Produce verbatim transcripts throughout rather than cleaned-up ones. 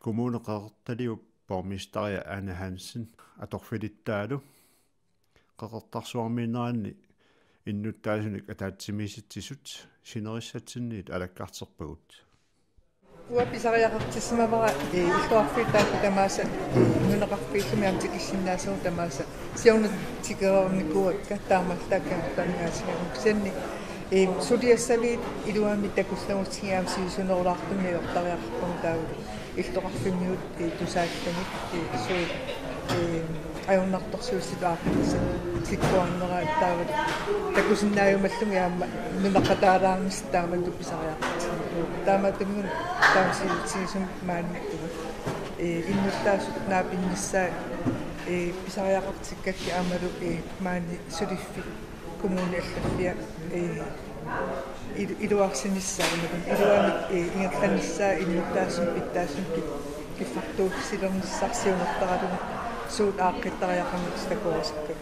Kommune Qeqertaliup borgmesteria Ane Hansen atorfilittaalu Qeqertarsuarmiinneranni innuttaasunik ataatsimiisitsisut sinerissatsinniit alakkarterpagut. Uanga pisariaqartissimavara, ee, illoqarfiit taakku tamaasa, ee, nunaqarfiillumi aamma tikissinnaasagut tamaasa siorna tikereernikuuakka taamaallaat taakku taamaasingaanngikkaluarlugit, ee, suliassaviit iluamik takullagutsigu aamma sivisunerulaartumik najortariaqarpagut taavalu illoqarfimmiut, ee, tusaallugit, ee, suut, ee, ajornartorsiutit aaqqissuussat tikkuarnerat taavalu takusinnaajumallugit aamma nunaqataalaarnissaq taamatut pisariaqartinnikuuakka. Taamaattumik taamaasillugu maaniittugut, ee, innuttaasut naapinnissaat, ee, pisariaqartikkakkit aammalu, ee, maani suliffik kommuni allaffia, ee, ilu-, iluarsinissaa imaluunniit iluamik, ee, ingerlanissaa innuttaasunik pitsaasunik kif-, kiffartuussilernissaq siunertaralugu suut aaqqittariaqarnertik takorusukkakka.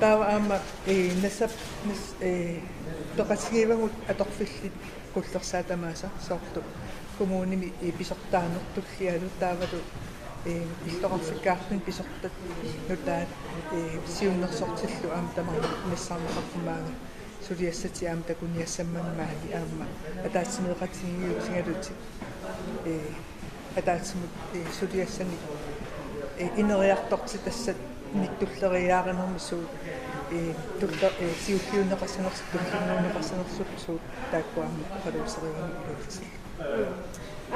Taava aamma, ee, nassap-, nas-, ee, peqatigiivagut atorfillit qullersaat tamaasa soorlu kommunimi, ee, pisortaanertullialu taavalu, ee, illoqarfikkaartunik pisortat nutaat, ee, siunnersortillu aamma tamarmik nassaarneqarput maanga suliassatik aamma takuniassammata maani aamma ataatsimeeqatigiiutigalutik, ee, ataatsimut, ee, suliassanik, ee, ineriartortitassat nittulleriiaarinermi suut, ee, tulla-, ee, siulliunneqassanersut tullinnguunneqassanersut suut taakku aamma oqaluuserigamik iluatsillugu.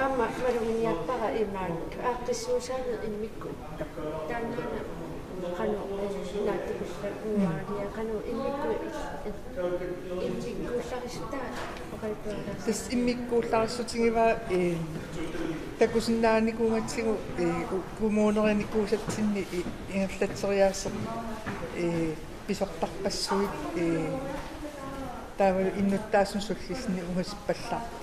Aamma maluginiarpara imaak aaqqissuussaaneq immikkut. Taannaana qanoq, ee, naatsukullaannguaria qanoq immikkut, ee, immikkuullarissutaa oqaluttuarissutaa. Tassa immikkuullarissutigivaat, ee, takusinnaanikuugatsigu, ee, u-, kommunerinikuusatsinni i-, ingerlatseriaaseq, ee, pisortarpassuit, ee, taavalu innuttaasunut sullissinnik ungasippallaarpoq.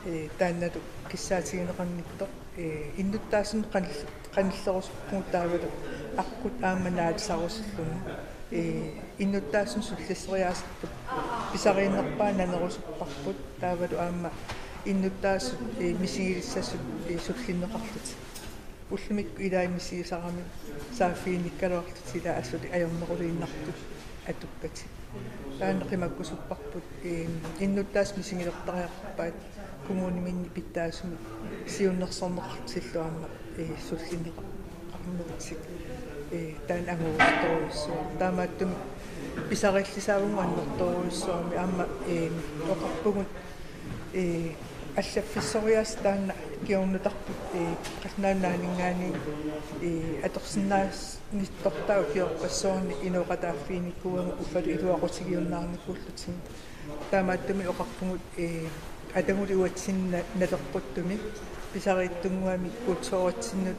Ee, taannalu kissaatigineqanngitsoq, ee, innuttaasunut qanil-, qanillerusuppugut taavalu aqqut aamma naalisarusulluni. Ee, innuttaasunut sullisseriaaserput pisariinnerpaaq nanerusupparput taavalu aamma innuttaasut, ee, misigilissasut, ee, sullinneqarlutik. Ullumikkut ilaat misigisarami saaffiginnikkaluarlutik ilaat asuli ajorneruliinnartut atukkatik. Taanna qimakkusupparput, ee, innuttaasut misigilertariaqarpaat kommunimiinni pitsaasumik siunnersorneqartillu aamma, ee, sullinneqarnertik, ee, taanna angugustorujussuaq. Taamaattumik pisarillisaavugut annertoorujussuarmik aamma, ee, oqarpugut, ee, allaffissoriaaseq taanna kingornutarput, ee, Qallunaat Nunaanninngaanniit, ee, atorsinnaanittortaa ukiorpassuarni inooqataaffiginikuuagut uffalu iluaqutigiunnaarnikuullutigu. Taamaattumik oqarpugut, ee, ataguli uatsinni na-, naleqquttumik, pisariitsunnguamik kulturitsinnut,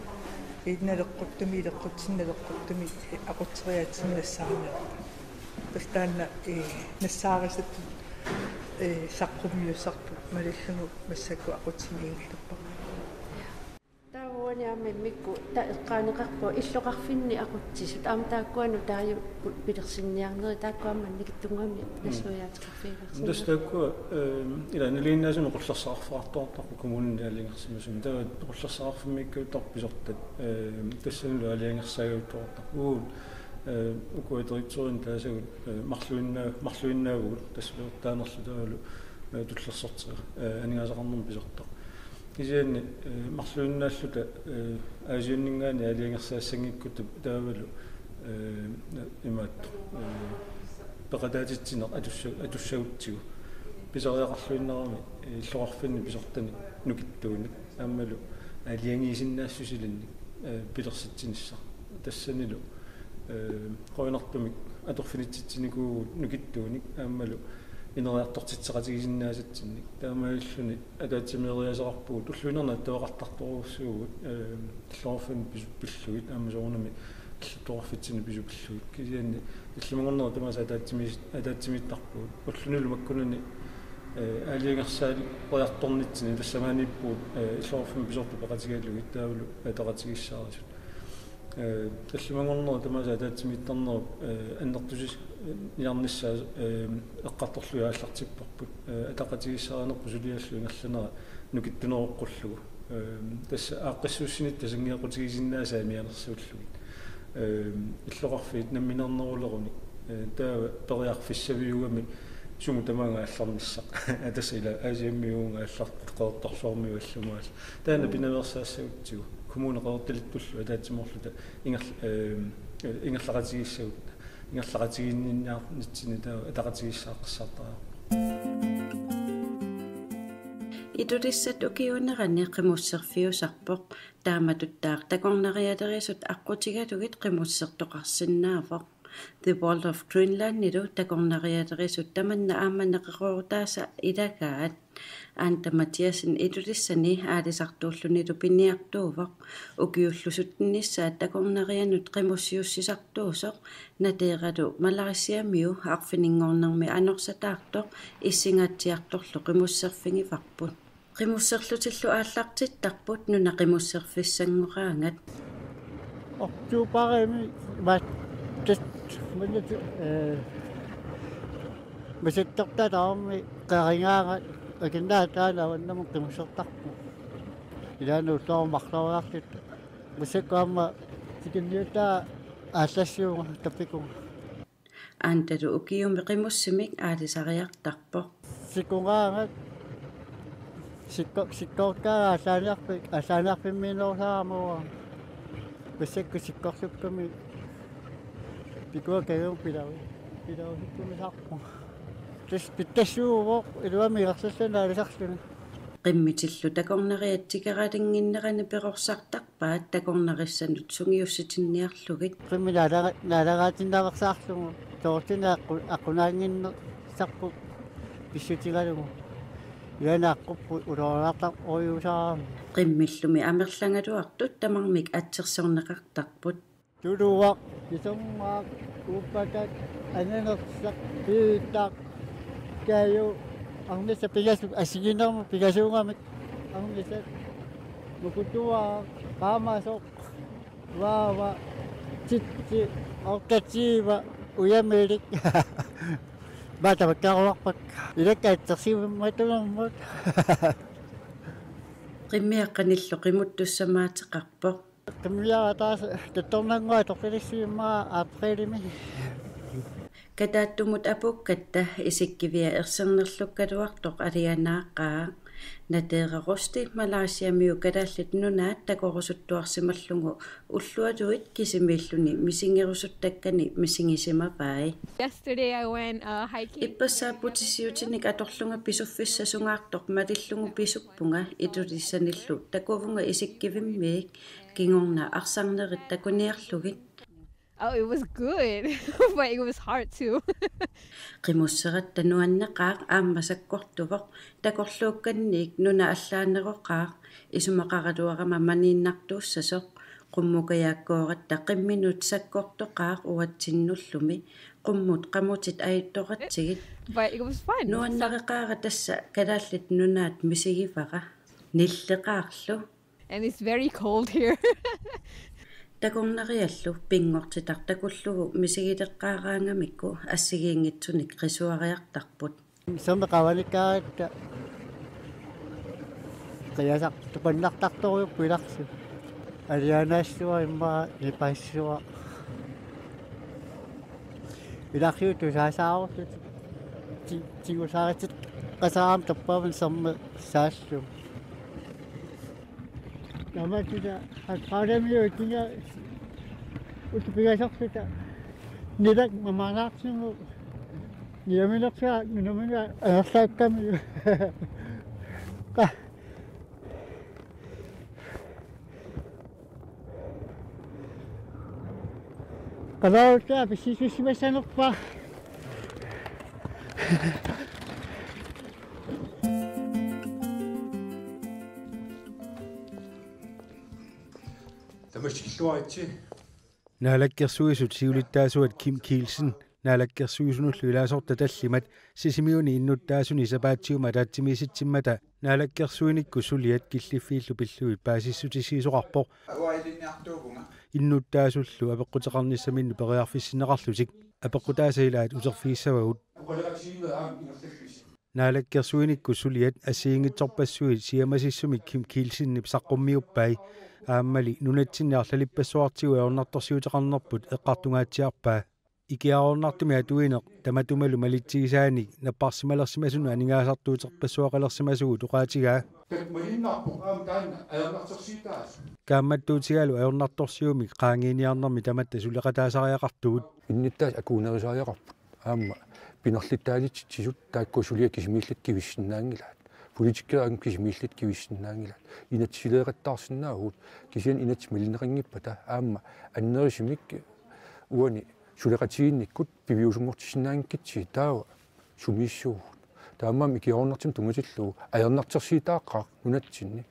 ee, naleqquttumik, ileqqutsinni naleqquttumik, ee, aqutseriaatsimik nassaarineq. Tassa taanna, ee, nassaarisatut, ee, saqqummiussarput malillugu massakkut aqutsiniillugu. Taava uani aamma immikkut ta-, eqqaaneqarpoq illoqarfinni aqutsisut. Aamma taakkua nutaajupput pilersinniarnerit, taakkua aamma annikitsunnguamik nassuiaateqarfigilersinnaasut. Tassa taakkua, ehm, ila naligiinnaasumik qullersaqarfeqartoqartarput kommunini aalajangersimasumik. Taava qullersaqarfimmiikkaluartarput pisortat, ehm, tassanilu aalajangersaajuttoqartarput. Uagut, ehm, ukua direktørinut taasagut, ehm, marluinnaa-, marluinnaavugut tassa pisortaanerlu taavalu, ehm, tullersortera, ehm, aningaasaqarnermut pisortaq. Kisianni, eh, marluinnaalluta, eh, Aasianninngaanniit aalajangersaassanngikkuta taavalu, eh, imaattoq, eh, peqataatitsineq atussa-, atussagutsigu. Pisariaqarluinnarami, eh, illoqarfinni pisortanik nukittuunik aammalu aalajangiisinnaassusilinnik, eh, pilersitsinissaq. Tassanilu, eh, qujanartumik atorfinitsitsinikuuvugut nukittuunik aammalu ineriartortitseqatigisinnaasatsinnik. Taamaalilluni ataatsimeeriaaseqarpugut, ulluinnarni attaveqartartorujussuuvugut, eh, illoqarfinni pisu-, pillugit, aamma soorunami allattoqarfitsinni pisut pillugit. Kisianni tallimanngornerit tamaasa ataatsimi-, ataatsimiittarpugut. Ullunilu makkunani, eh, aalajangersaaliortornitsinni tassamaaniippugut, eh, illoqarfimmi pisortat peqatigalugit taavalu ataqatigiissaarisut. Eh, tallimanngornerit tamaasa ataatsimiittarnerup, eh, annertusi-, niarnissaa, eh, eqqartorlugit aallartipparput. Eh, ataqatigiissaarinerput suliaallu ingerlanera nukittuneroqqullugu. Ehm, tassa aaqqissuussinitta sanngiaqqutigisinnaasaat mianersuullugit. Ehm, illoqarfiit nammineernerulerunik. Eh, taava periarfissaviugami sumut tamaanga aallarnissaq. Tassa ila Aasiammiuunga aallartut Qeqertarsuarmiut allumaal. Taanna pinaveersaassagutsigu. Kommune Qeqertalittullu ataatsimoorluta ingerl-, ehm, ingerlaqatigiissagut. Ingerlaqatigiinniarnitsinni taava ataqatigiissaaqqissaartariaqarpoq. Ilulissat ukiuunerani qimusserfiusarpoq. Taamatuttaaq takornarialerisut aqqutigalugit qimussertoqarsinnaavoq. The Wall of Greenlandilu takornarialerisut tamanna aamma neqeroorutaasa ilagaat. Anda Mathiassen Ilulissani aalisartuullunilu piniartuuvoq. Ukiullu syttennissaat takornarianut qimussiussisartuusoq, Nateeralu Malaysiamiu arfininngornermi anorsataartoq, issingaatsiartorlu qimusserfigivarput. Qimusserlutillu aallartittarput nuna qimusserfissanngoraangat. Oktoberimi mattat, manat, eh, masattortaat tamarmi qerigaangat, akinnaa taanna avannamut qimussertarpugut. Ilaanni ulloq marloriarluta. Massakkut aamma tikinniuttaa aallassiuunga tappikunga. Andalu ukiumi qimussimik aalisariartarpoq. Sikugaangat sikko-, sikkoortaa aallaaniarpi-, aallaaniarfimmiinnerusaramavara. Massakkut sikkorlukkami pikua kajum pilavi. Pilavisukkumisarpunga. Tassa pittassuuvoq iluamik ingerlallugu aalisarluni. Qimmitillu takornariat tikeralinginnerani perorsartarpaat takornarissanut sungiussitinniarlugit. Qimmit naalaga-, naalagaatinnaveersaarlugu soorluna aqqu-, aqqunaannginnersarput pissutigalugu. Ilaanni aqqupput uloriartartorujussuusaramik. Qimmillumi amerlagaluartut tamarmik atsersorneqartarput. Tuluaq, kisummaaq, uuppakak, ananersaq, piitaq, kaju, arnissat pingasut, assigiinnermut pingasuugamik, arnissat, mukutuaaq, qaamasoq, vaava, titsi, orkatiiva, ujamilik. Maata makkaruarpakka. Ilakka atsersiummatunermut. Qimmiaqqanillu qimuttussamaateqarpoq. Qimmiara taas tattornannguaq torrilissiimmaa aprilimi. Kataattumut apuukkatta isikkivia ersernerlukkaluartoq alianaaqaaq. Nateera Rosted Malaysiamiu Kalaallit Nunaat takorusuttuarsimallugu ullualuit kisimiilluni misigerusuttakkanik misigisimavai. Yesterday I went, uh, hiking. Ippassaq putisiutinik atorlunga pisuffissasungaartoq malillugu pisuppunga Itulissanillu takuvunga isikkivimmiik kingorna arsarnerit takuniarlugit. Oh, it was good, but it was hard too. Qimusseratta nuanneqaaq aamma sakkortuvoq, takorluukkanniit nuna allaaneroqaaq, isumaqaraluarama maniinnartuussasoq, qummukajaakkooratta qimminut sakkortoqaaq uatsinnullumi, qummut qamutit ajuttoratsigit. But it was fun. Nuannareqaara tassa Kalaallit Nunaat misigivara. Nilleqaarlu. And it's very cold here. Takornariallu pinngortitaq takullugu misigileqqaaraangamikku assigiinngitsunik qisuariartarput. Sermeq qavanikkaaratta qiasaq tupannartartorujupput ilarsi. Alianaassuaq immaqa nipaassuaq. Ilarsiut tusaasaarutut ti-, tigusaaritsit qasaaram tappavun sermeq saallu. Tamatuma Australiamiut ikinga utupigasorluta nilak mamaanaartigu niaminersaa nunamina angerlaakkamiuk. Qa-, qalautta pississussimassanerpa. Tamassi illuaritsi. Naalakkersuisut siulittaasuat Kim Kielsen Naalakkersuisunullu ilaasortat tallimat Sisimiuni innuttaasuni sapaatiumut ataatsimiisitsimmata naalakkersuinikkut suliat killiffiillu pillugit paasissutissiisoqarpoq. Innuttaasullu apeqquteqarnissaminnut periarfissinneqarlutik apeqqutaasa ilaat uterfigissavagut. Naalakkersuinikkut suliat assigiinngitsorpassuit siamasissumik Kim Kielsenip saqqummiuppai. Aammali nunatsinni arlalippassuartigut ajornartorsiuteqarnerput eqqartungaatsiarpaa. Ikiaroornartumik atuineq tamatumalu malitsigisaanik napparsimalersimasunut aningaasartuuteqqippassuaqalersimasugut oqaatigaa. Takmalinnarpoq aamma taanna ajornartorsiutaasoq. Kaammattuutigalu ajornartorsiumik qaangiiniarnermi tamatta suleqataasariaqartugut. Innuttaasut akuunerisariaqarput. Aamma pinerlittaaliitsitsisut taakkua suliat kisimiillutik kivissinnaanngilaat. Politikerit kisimiillutik kivissinnaanngilaat. Inatsisileeqattaarsinnaavugut. Kisianni inatsit malinneqanngippata aamma annerusumik uani suleqatigiinnikkut piviusunngortissinnaanngikkitsigit taava sumiissuuvugut. Taamaammat ikiaroornartumik tunngatillugu ajornartorsiutaaqqaaq nunatsinni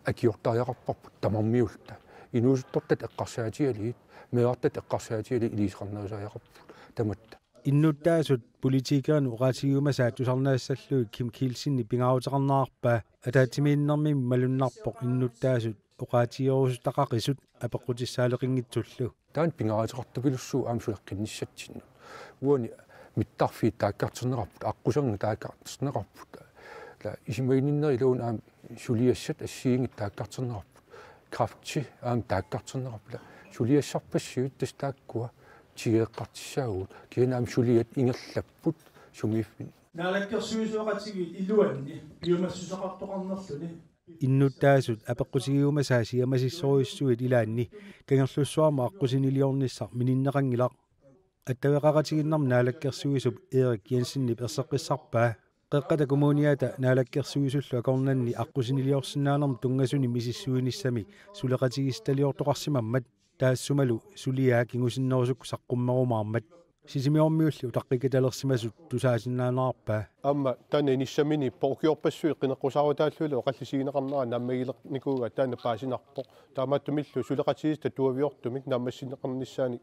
akiortariaqarparput tamarmiulluta. Inuusuttortut eqqarsaatigalugit, meerartut eqqarsaatigalugit iliuuseqarnerusariaqarput tamatta. Innuttaasut politikerinut oqaatigiumasaat tusarnaassallugit Kim Kielsenip pingaaruteqarnerarpaa. Ataatsimiinnermimmi malunnarpoq innuttaasut oqaatigerusutaqaqisut apeqqutissaaleqinngitsullu. Taanna pingaaruteqartupilussuuvoq aamma suleqqinnissatsinnut. Uani mittarfiit taakkarterneqarput, aqquserngat taakkarterneqarput. Taava isumaginninnerit iluanni aamma suliassat assigiinngitsut taakkarterneqarput. Kræfti aamma taakkarterneqarpoq. Taava suliassarpassuit tassa taakkua tigeeqqartissaagut. Kisianni aamma suliat ingerlapput sumiiffinni. Naalakkersuisooqatigiit iluanni piumassuseqartoqarnerluni. Innuttaasut apeqqutigiumasaat siamasissorujussuit ilaanni Kangerlussuarmut aqqusiniliornissaq mininneqanngilaq. Attaveqaqatigiinnermut naalakkersuisup Erik Jensenip erseqqissarpaa. Qeqqata Kommuniata naalakkersuisullu akornanni aqqusiniliorsinnaanermut tunngasunik misissuinissami suleqatigiissitaliortoqarsimammat taassumalu suliaa kingusinnerusukkut saqqummerumaarmat. Sisimiormiulli utaqqikkatalersimasut tusaasinnaanerarpaa. Aamma taanna inissaminiippoq ukiorpassuit qineqqusaarutaallugulu oqallisigineqarnera naammagilernikuugaat taanna paasinarpoq. Taamaattumillu suleqatigiissitap tuaviortumik naammassineqarnissaanik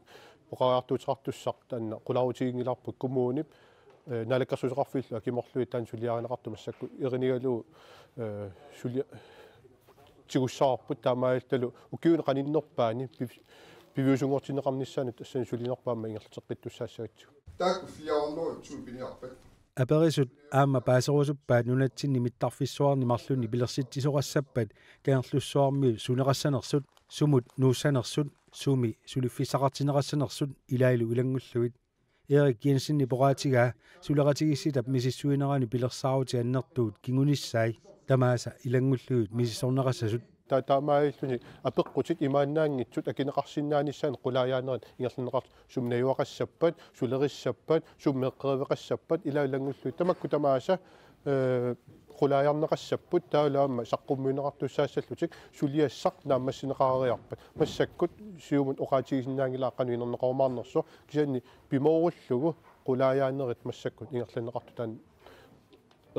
oqariartuuteqartussaq taanna qularuutiginngilarput kommunip, eh, naalakkersuisoqarfiillu akimorlugit taanna suliarineqartoq massakkut erinigalugu, eh, sulia-, tigussavarput taamaalilluta ukiuni qaninnerpaani pi-, piviusunngortinneqarnissaanut tassani sulinerpaamma ingerlateqqittussaassagatsigu. Taakku fire hundrede tusind piniarpat. Aperisut aamma paaserusuppaat nunatsinni mittarfissuarni marlunni pilersitsisoqassappat Kangerlussuarmiut suneqassanersut, sumut nuussanersut, sumi suliffissaqartinneqassanersut ilaallu ilanngullugit. Erik Jensenip oqaatigaa suleqatigiissitap misissuinerani pilersaarutit annertuut kingunissai tamaasa ilanngullugit misissorneqassasut. Ta-, taamaalilluni apeqqutit imaannaanngitsut akineqarsinnaanissaannut qulaajaanerit ingerlanneqartut sumi najugaqassappat, sulerissappat, sumi meeqqeriveqassappat ilaa ilanngullugit tamakku tamaasa, eh, qulaajarneqassapput taavalu aamma saqqummiunneqartussaassallutik suliassaq naammassineqareriarpat. Massakkut siumut oqaatigisinnaanngilaq qanoq inerneqarumaarnersoq kisianni pimoorullugu qulaajaanerit massakkut ingerlanneqartut taanna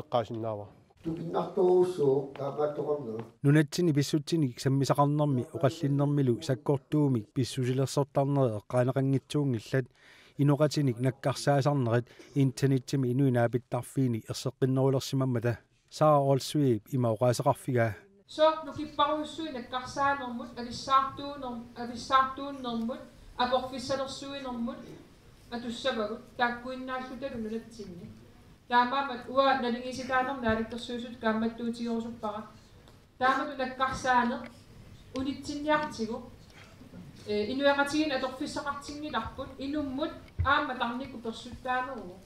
eqqaasinnaavara. Tupinnartorujussuuvoq taamaattoqarneq. Nunatsinni pissutsinik sammisaqarnermi oqallinnermilu sakkortuumik pissusilersortarnerit eqqaaneqanngitsuunngillat, inoqatinik nakkarsaasarnerit internetsimi inuit naapittarfiini erseqqinnerulersimammata. Sara Olsvigip ima oqaaseqarfigaa. Sooq nukipparujussuit nakkarsaanermut, avissaartuuner-, avissaartuunnermut, aporfissalersuinermut atussavagut, taakkuinnaallutalu nunatsinni. Taamaammat uanga naligiissitaanermut naalakkersuisutut kaammattuutigerusuppara. Taamatut nakkarsaaneq unitsinniartigu, eh, inuiaqatigiinni atorfissaqartinngilarput, inummut aamma tarnikkut persuttaaneruvoq.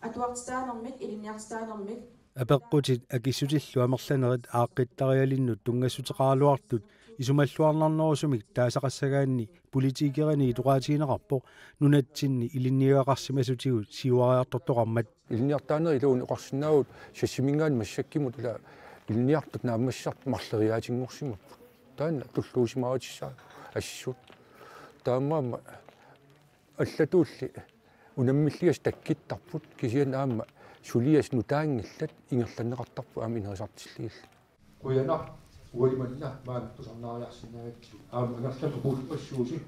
Atuartitaanermik, ilinniartitaanermik. Apeqqutit akissutillu amerlanerit aaqqittarialinnut tunngassuteqaraluartut isumalluarnarnerusumik taasaqassagaanni politikerinit oqaatigineqarpoq nunatsinni ilinniagaqarsimasutigut siuariartortoqarmat. Ilinniartitaanerit iluanni oqarsinnaavugut Sassiminngaanniit Massakkimut ila ilinniartut naammassisartut marloriaatinngorsimapput. Taanna tulluusimaarutissaagut assut. Taamaammat allatuulli unammilligassat takkuttarput kisianni aamma suliassat nutaanngillat ingerlanneqartarput aamma inerisartillugillu. Qujanaq uanga manna maanna tusarnaariarsinnaagatsigu aamma angerlamut puuppassuusi.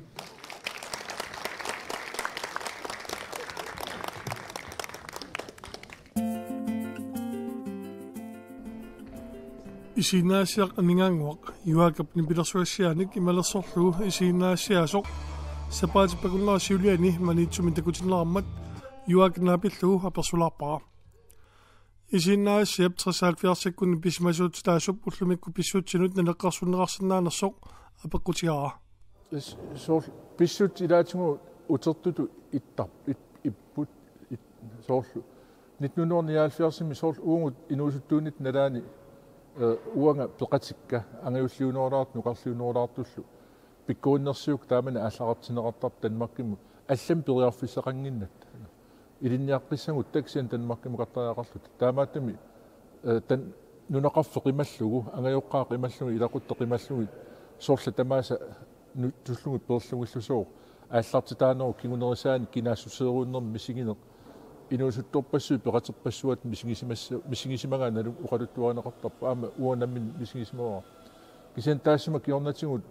Isiginnaagassiaq Anigaannguaq Joakip nipilersugassiaanik imalersorlugu isiginnaagassiaasoq sapaatip akunnerata siuliani Maniitsumi takutinneqarmat Joakip naapillugu apersulaarpara. Isiinnaassiap tres-halvfjerdsikkunni pisimasuutitaasup ullumikkut pissutsinut naleqqersunneqarsinnaanersoq apeqqutigaara. S-, soorlu pissutsit ilaatigut utertutut ittar-, ip-, ipput, ip-, soorlu nitten hundrede nioghalvfjerdsimi soorlu uagut inuusuttuunniit nalaani, eh, uanga peqatikka angajulliunerulaartut nukarliunerulaartullu pikkorinnersiuk taamani aallartinneqartarpoq Danmarkimut allamik periarfissaqannginnatta. Ilinniaqqissagut taksian Danmarkimukartariaqarluta. Taamaattumik, eh, tan-, nunaqarfik qimallugu, angajoqqaat qimallugu, ilaquttat qimallugit, sorleq tamaasa nu-, tullugit peerlugillusooq, aallartitaanerup kingunerisaanik kinaassuseeruunnermi misigineq, inuusuttorpassuit peqaterpassuit misigisimas-, misigisimagaannalu oqaluttuarineqartarpoq, aamma uanga nammineq misigisimavara. Kisianni taassuma kingornatigut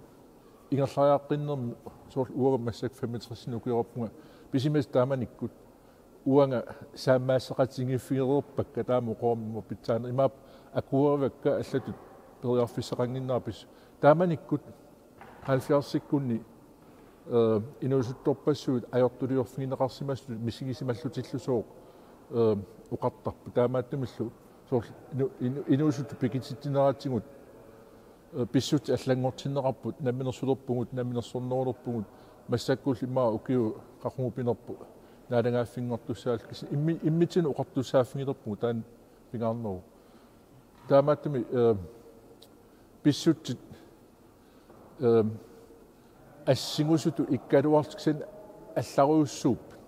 ingerlariaqqinnermi soorlu uanga massakkut femogtres ukiorarpunga, pisimasut taamanikkut uanga saammaasseqatigiiffigereerpakka taama oqarummat pitsaaneq, imaappoq akuerivakka allatut periarfissaqannginnerpis. Taamanikkut halvfjerdsikkunni, eh, inuusuttorpassuit ajortuliorfigineqarsimasutut misigisimallutillusooq, eh, oqartarpoq. Taamaattumillu soorlu inu-, inu-, inuusuttut pikititsineratigut, eh, pissutsit allanngortinneqarput, namminersulerpugut, namminersornerulerpugut, massakkullu immaqa ukiut qaqugu pinerpoq naalagaaffinngortussaalluta, kisianni immi-, immitsinnut oqartussaaffigilerpugut taanna pingaarneruvoq. Taamaattumik, eh, pissutsit, eh, assingusutut ikkaluartut kisianni allarujussuupput.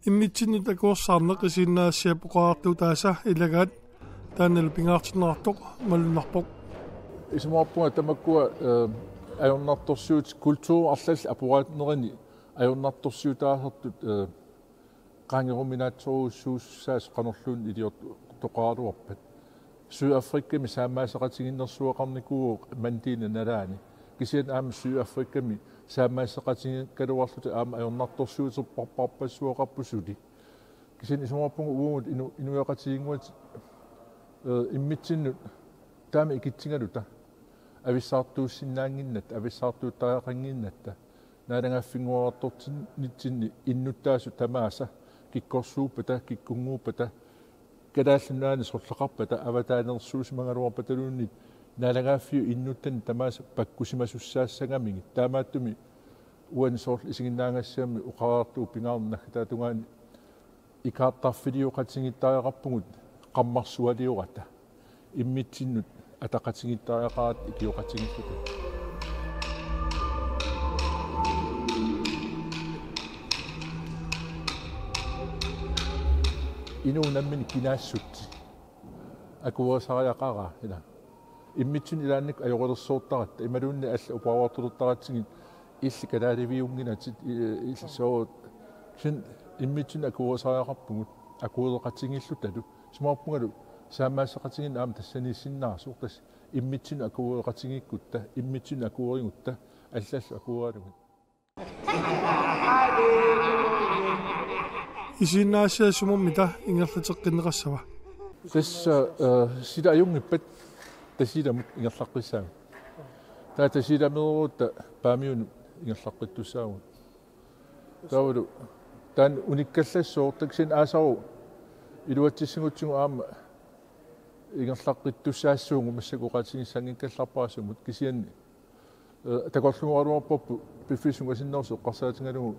Immitsinnut akuersaarneq isiinnaassiap oqariartuutaasa ilagaat taannalu pingaartinneqartoq malunnarpoq. Isumaqarpunga tamakkua, eh, ajornartorsiut kulturip arlallit apuaannerini ajornartorsiutaasartut, eh, qaangeruminaatsorujussuussaasut qanorluunniit iliortoqaraluarpat. Sydafrikami saammaasseqatigiinnersuaqarnikuuvoq Mandela nalaani. Kisianni aamma Sydafrikami saammaasseqatigiikkaluarlutik aamma ajornartorsiuterparparpassuaqarput suli. Kisianni isumaqarpunga uagut inu-, inuiaqatigiinnguatit, eh, immitsinnut taama ikitsigaluta avissaartuussinnaannginnatta, avissaartuuttariaqannginnatta, naalagaaffinnguarartortinnitsinni innuttaasut tamaasa kikkorsuuppata, kikkunnguuppata, Kalaallit Nunaanni sorleqarpata, avataanersuusimagaluarpataluunniit naalagaaffiup innuttani tamaasa pakkusimasussaassagamigit. Taamaattumik uani soorlu isiginnaagassiami oqariartuuvoq pingaarnermik naggataata tungaani ikaartarfilioqatigiittariaqarpugut qarmarsualiorata. Immitsinnut ataqatigiittariaqarata ikioqatigiilluta. Inuk nammineq kinaassutsit akuerisariaqaraa ila. Immitsinnut ilaannikkut ajorilersoortaratta, imaluunniit allat upaaruartulertaratsigit illit kalaaliviunngilatit, i-, illit soorlu. Kisianni immitsinnut akuerisariaqarpugut, akuereqatigiillutalu. Isumaqarpungalu saammaasseqatigiinneq aamma tassaniissinnaasoq, tassa immitsinnut akuereqatigiikkutta, immitsinnut akuerigutta, allallu akueralugit. Isiinnaassiaq sumut-mita ingerlateqqinneqassava? Tassa, eh, sila ajunngippat Tasiilamut ingerlaqqissaagut. Taava Tasiilameerutta Paamiunut ingerlaqqittussaavugut. Taavalu taanna unikkallassooq, taava kisianni aasaru iluatsissigutsigu aamma ingerlaqqittussaassuugut, massakkut oqaatigissanngikkallarpara sumut, kisianni, eh, takorluugaluarparput piffissap sungaasinersoq eqqarsaatigalugu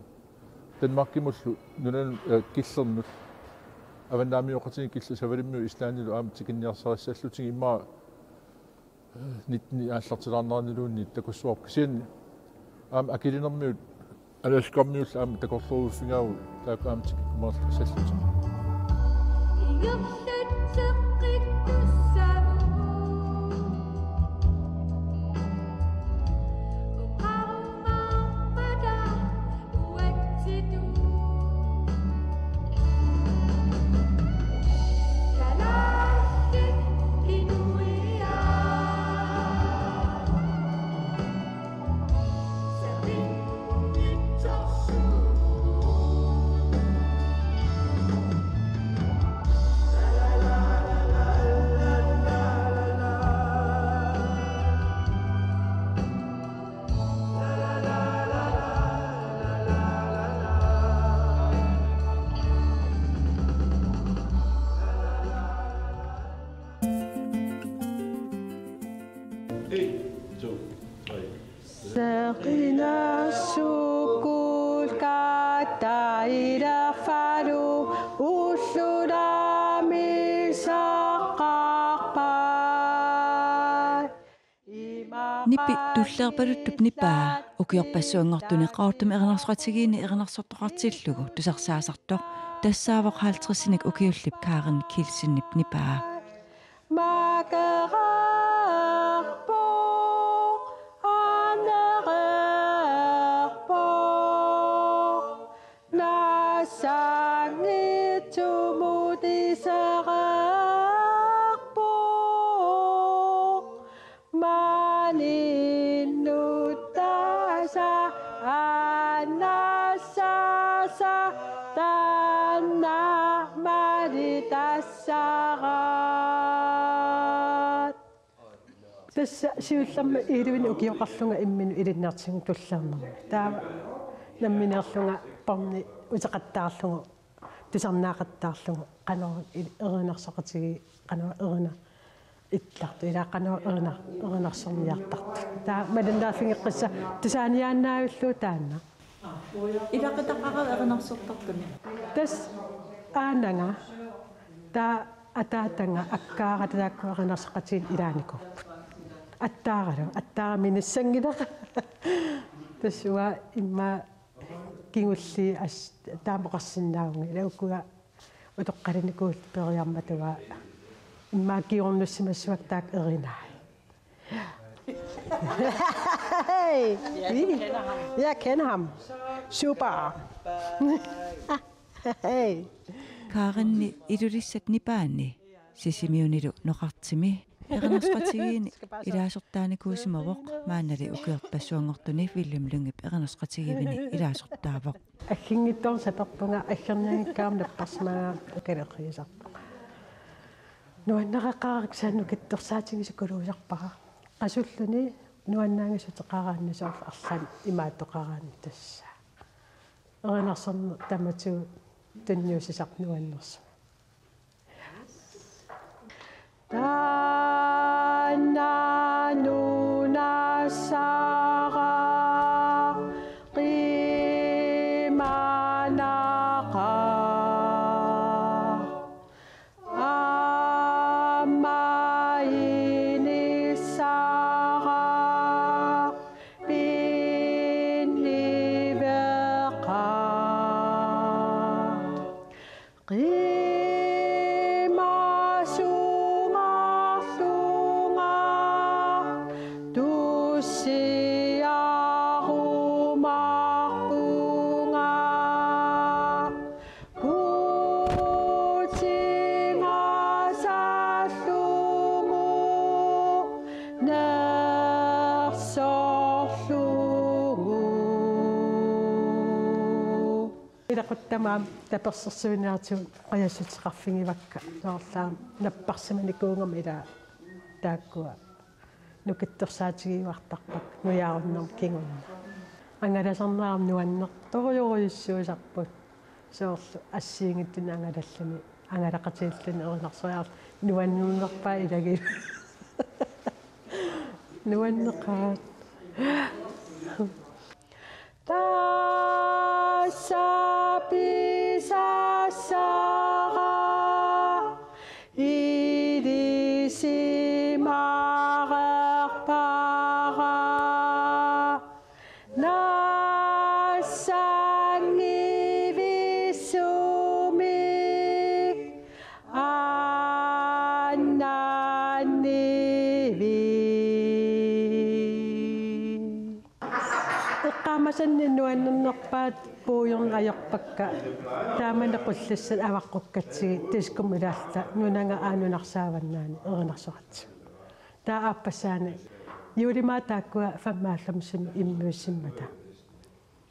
Danmarkimullu nunanut, eh, killernut, avannaamioqatigiit killernut Savalimmiut Islandilu aamma tikinniarsarissallutigu, immaqa nitten aallartilaarneraniluunniit takussuarput, kisianni aamma Akilinermiut Alaskarmiullu aamma takorluuiffigaavut, taakku aamma tikikkumaarsallutik. Tailaffalu ullulami saqqarpai. Nipi tulleerpaluttup nipaa ukiorpassuanngortuni Qaqortumi erinarsoqatigiinni erinarsortoqartillugu tusarsaasartoq tassaavoq halvtredsinik ukiullip Karen Kielsenip nipaa. Makereerpoq, anereerpoq, nassanngitsumut isereerpoq, maaniinnut tassa aannassassaaq, taanna maani tassaraat. Tassa siullermik ellevenik ukioqarlunga imminut ilinniartitsinermut tulliinnarmik. Taava nammineerlunga porni uteqattaarlugu, tusarnaaqattaarlugu, qanoq il-, erinarsoqatigiit, qanoq erina- ittartut, ilaa qanoq erina-, erinarsorniartartut. Taava malinnaaffigeqqissaaq tusaaniaannaavillugu taanna. Ilaqutaqaaq erinarsortartuni. Tassa aanaga, taava ataataga akkaarata taakku erinarsoqatigiit ilaanikuupput. Attaaralu, attaara minissanngilara. Tassa uanga immaqa kingulliit as-, taama oqarsinnaavunga, ilaa ukua utoqqalinikuulluta periarmata uanga immaqa kingornussimassuakka taakku erinaat. Hey! Jeg kender ham. Super. Hey! Karinni Ilulissat nipaani Sisimiunilu Noqartimi erinarsoqatigiinni ilaasortaanikuusimavoq, maannali ukiorpassuanngortuni William Lyngep erinarsoqatigiivinni ilaasortaavoq. Agginngitsoornut saperpunga, aggernianngikkaangama napparsimagaangama ukalerriisarpunga. Nuannareqaaq, kisianni nukittorsaatigisukuluusarpara. Qasulluni nuannaanngitsoqaraanni soorlu arlaannik imaattoqaraanni tassa. Erinarsorneq tamatigut tunniussisarpoq nuannersumik. Taanna nunassara qimanaqaaq. Aamma inissara pinniveqaaq. Qimasungarlunga tussiarumaarpunga. Putingasallugu nersorlugu. Ilaquttama aamma tapersersuiniartigut qajassuteqarfigivakka, soorlu aamma napparsimanikuugama ilaa taakkua nukittorsaatigiuartarpakka nujaarunnermik kingorna. Angalasarneq aamma nuannertorujorujussuusarput. Soorlu assigiinngitsunik angalalluni, angalaqatigiilluni erinarsoraarluni nuannernerpaat ilagi-. Nuanneqaat. Tassa pisassara ilisimareerpara. Nassanngivissumik aannannivik. Eqqaamasanni nuannernerpaat puigorneq ajorpakka. Taamani qullissat avaqqukkatsigit, diskomi ilaalluta nunanngaq aana nunarsaavannaani erinarsoqatigiit. Taava aappassaani juulimaaq taakkua femoghalvfemsimi immiussimmata.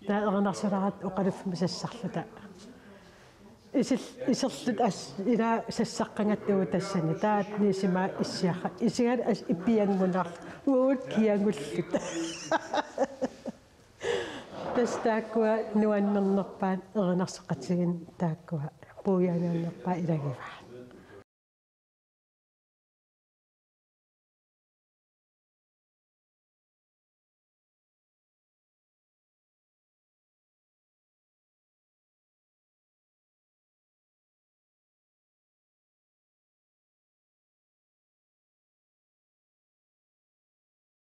Taava erinarsulaaratta oqaluffimmi sassarluta. Isil-, iserluta as-, ilaa sassaqqagatta uagut tassani. Taava nisimma issiaqqa. Isigaluta as-, ipianngunarluta. Uagut kiangulluta. Tassa taakkua nuannernerpaat erinarsoqatigiinneq, taakkua puiaaniarnerpaat ilagivaat.